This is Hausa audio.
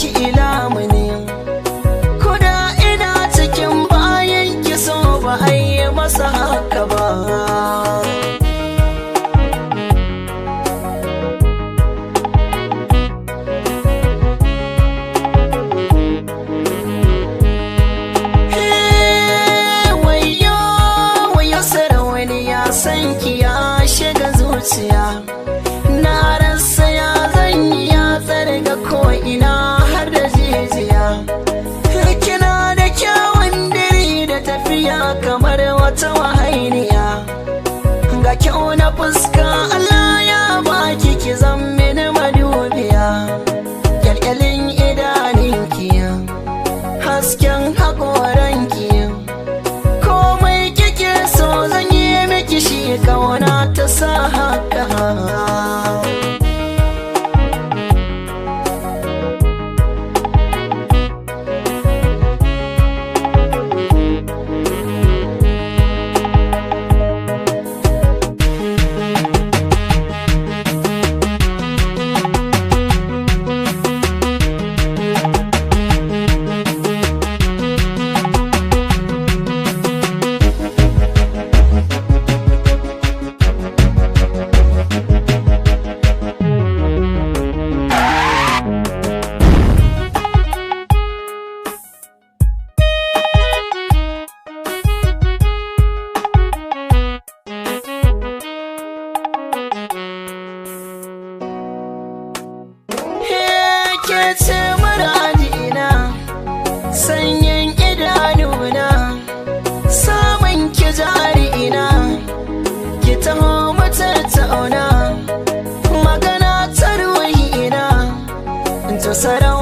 baki ilamuni. Koda ina cikin bayan ki so ba a yi masa haka ba. Wayo wayo sarauniya, san ki ya shiga zuciya. Na rasa ya zan yi, ya tsarga ko'ina har da jijiya. Kina da kyawun diri da tafiya kamar wata wahainiya. Ga kyau na fuska Allah ya baki, ki zan mini madubiya. Kyalkyalin idaninki, hasken haƙoranki, komai kike so zan yi miki shi, kauna ta sa haka. Ke ce muradina, sanyin idanuna, samun ki jarina, ki taho mu tattauna, magana ta ruhina, ta sara.